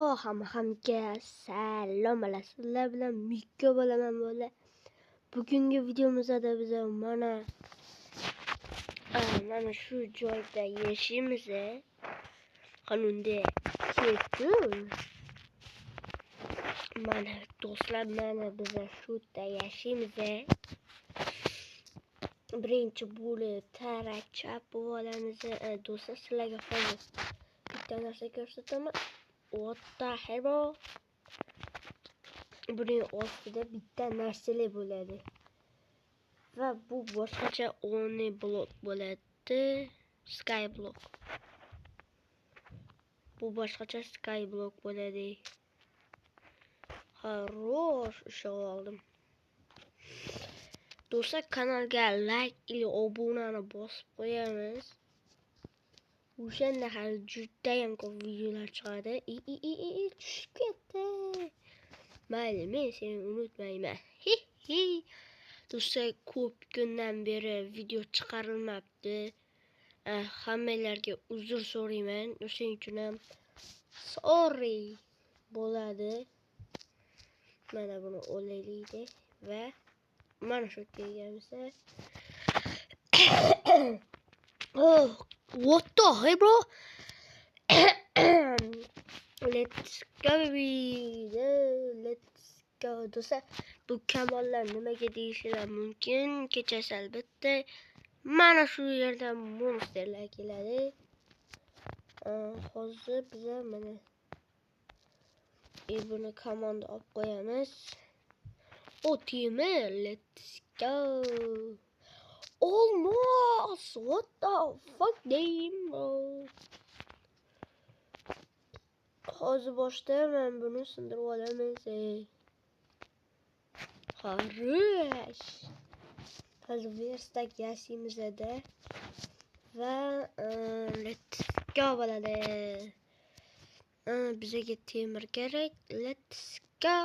Hamma salom, sizlar bilan Mikko bo'laman bo'la. Bugungi videomizda biz mana shu joyda yashaymiz. Qanunda ketdi. Mana do'stlar, mana biz shu yerda yashaymiz. Birinchi bo'lib tarachab olamiz. Do'stlar, sizlarga hozir bitta narsa ko'rsataman. What the hell? Buning ostida bitta narsalar bo'ladi. Va bu boshqacha o'ni blok bo'ladi. Sky block. Bu boshqacha sky block bo'ladi. Хорош, ushlab oldim. Do'stlar, kanalga like ili obunani bosib qo'yamiz. O'shanda hali judayam ko'p videolar chiqadi. Tushib ketdi. Mayli, men seni unutmayman. Hi hi. Do'stlar, ko'p kundan beri video chiqarilmabdi. Hammalarga uzr so'rayman. O'shaning uchun ham sorry bo'ladi. Mana buni olaylik va mana shu yerga. Oh, what the hell, bro? Let's go, baby. Let's go. Do'stlar, bu kamollar nimaga deyishlari mumkin? Kechasi albatta mana shu yerdan monsterlar keladi. Hozir biza mana buni komanda olib qo'yamiz. O temir, let's go. Olmos, what the fuck damn, bro. Hozir boshda men buni sindirib olamiz. Хорош. Hozir verstak yasaymiz-da. Va let's go bo'ladi. Bizga temir kerak. Let's go.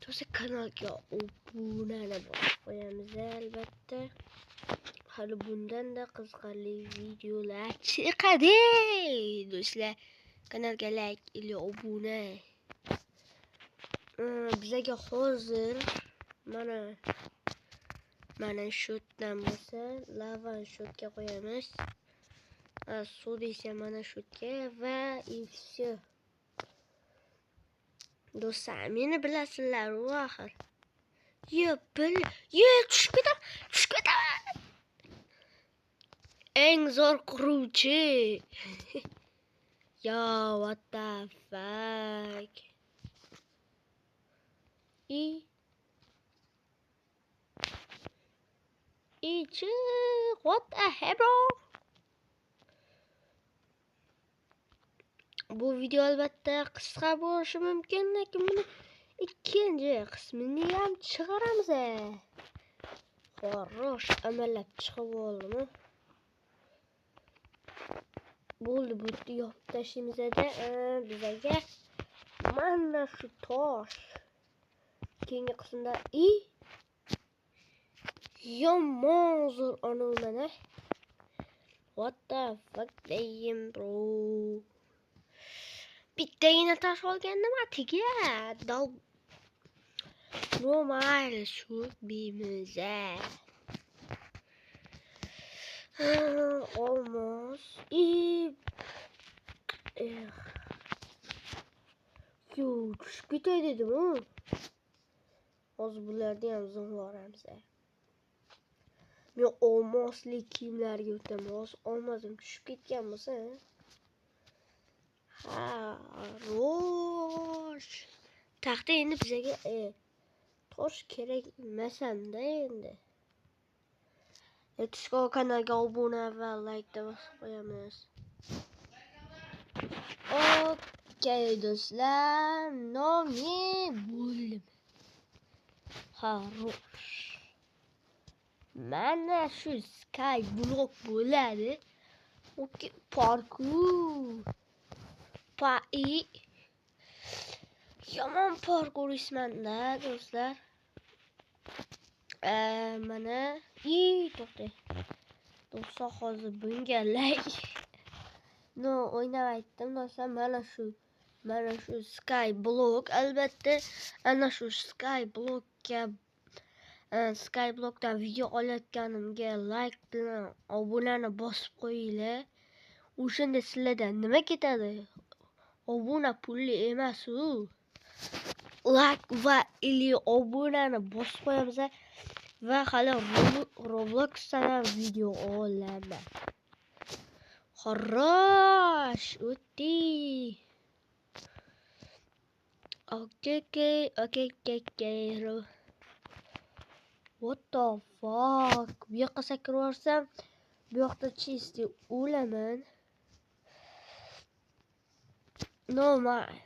Do'stlar, kanalga obunani bosib qo'yamiz albatta. Hali bundan-da qiziqarli videolar chiqadi. Do'stlar, kanalga like ili obuna. Bizga hozir mana shu yerdan bo'lsa, lava shu yerga qo'yamiz. Suv desa mana shu yerga va и всё. Do'stlar, meni bilasizlar u axir. Yo, bil, yo, tushib ketaman, tushib ketaman. Eng zo'r quruvchi. Yo, what the fuck? What the hell, bro? Bu video albatta qisqa bo'lishi mumkin, lekin buni ikkinchi qismini ham chiqaramiz. Хорош, amallab chiqib oldimi? Bo'ldi, bu yopib tashlaymiz-da. Bizga mana shu tosh. Keyingi qismda yomon zo'r anavi mana. What the fuck damn, bro? Bittagina tosh olgandim atiga. Dal. No mayli, shu bemiz. Olmos. Yo, tushib ketay dedim-u. Hozir bularni ham zo'rlaramiz. Men olmosli kiyimlarga o'taman. Hozir olmosim tushib ketgan bo'lsa. Хорош. Taxta endi bizga tosh kerak emas-da endi. Let's go, kanalga obuna va like da bosib qo'yamiz. Okay do'stlar, nomi bo'ldim. Хорош. Mana shu sky block bo'ladi. Okay, parkour. Yomon parkour ismanda do'stlar. Mana to'xta. Do'stlar, hozir bunga like. No, o'ynab aytdim do'stlar, mana shu Skyblock albatta ana shu Skyblockdan video olayotganimga like bilan obunani bosib qo'yinglar. O'shanda sizlardan nima ketadi? Obuna pulli emas u. Like va ili obunani bosib qo'yamiz va hali Robloxdan ham video olaman. Хорош, o'tdi. Okey, okey, okey. What the fuck? Bu yoqqa sakrab yuborsam, bu yoqda чисто o'laman. No, mayli.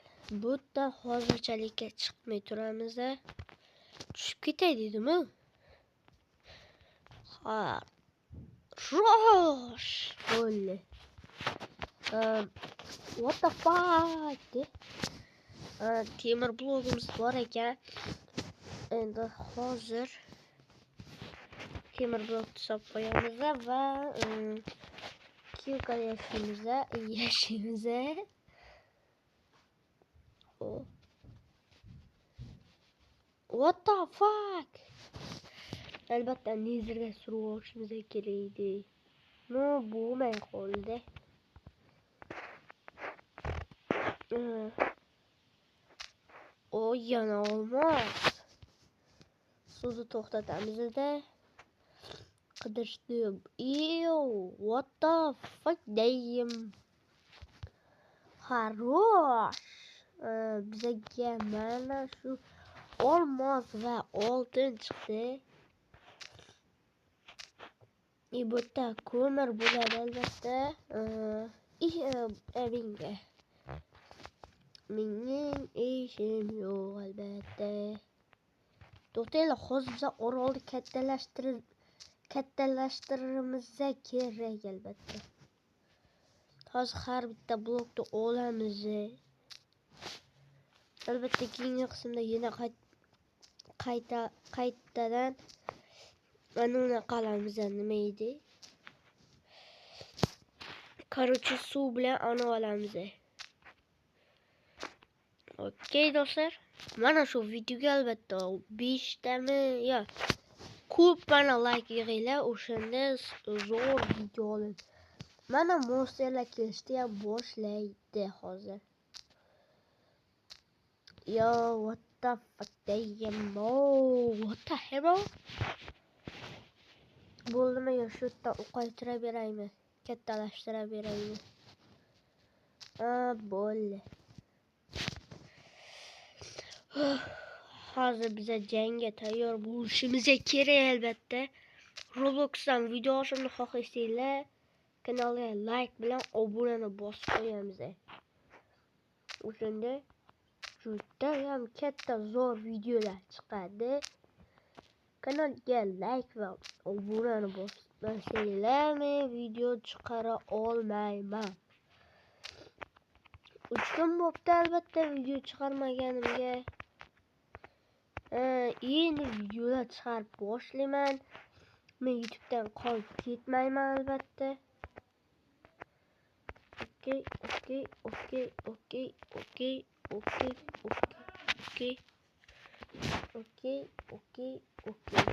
Bu yerdan hozirchalikka chiqmay turamiz. Tushib ketay dedimi? Ha. Rosh bo'ldi. What the fuck? Temir blogimiz bor ekan. Endi hozir temir blokni solib qo'yamiz va kilka yashaymiz. What the fuck? Albatta Netherga surib olishimiz kerak edi. No, bo'lmay qoldi. O yana olmos. Suvni to'xtatamiz-da. Qidirishdi. Ew, what the fuck deyim. Хорош. Bizga mana shu olmos va oltin chiqdi. Bu yerda ko'mir bo'ladi albatta. Menga. Mening ishim yo'q albatta. To'xtanglar, hozir biz orolni kattalashtirishimiz kerak albatta. Hozir har bitta blokni olamiz. Albatta keyingi qismda yana qaytadan uni qilamiz, nima edi? Короче, suv bilan uni olamiz. Okey do'stlar, mana shu videoga albatta 5 tami yo ko'p mana like yig'inglar, o'shanda zo'r video oladi. Mana monsterlar kelishdi ham boshlaydi hozir. Yo, what the fuck deyim, what the hell? Bo'ldimi yo shu yerda o'qaytira beraymi, kattalashtira beraymi? Bo'ldi. Hozir biza jangga tayyor bo'lishimiz kerak albatta. Robloxdan video olishimni xohlasanglar, kanalga like bilan obunani bosib qo'yamiz. O'shanda juda ham katta zo'r videolar chiqadi. Kanalga like va obunani bosmasanglar, men video chiqara olmayman. 3 kun bo'pti albatta video chiqarmaganimga. Endi videolar chiqarib boshlayman. Men YouTube'dan qolib ketmayman albatta. Okey, okey, okey, okey, okey, okey, okey, okey, okey, okey.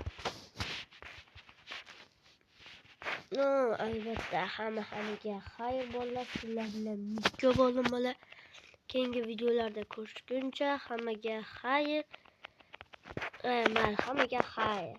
No, albatta hammaga xayr bolalar, sizlar bilan Mikko bo'ldim bola. Keyingi videolarda ko'rishguncha hammaga xayr. Mayli, hammaga xayr.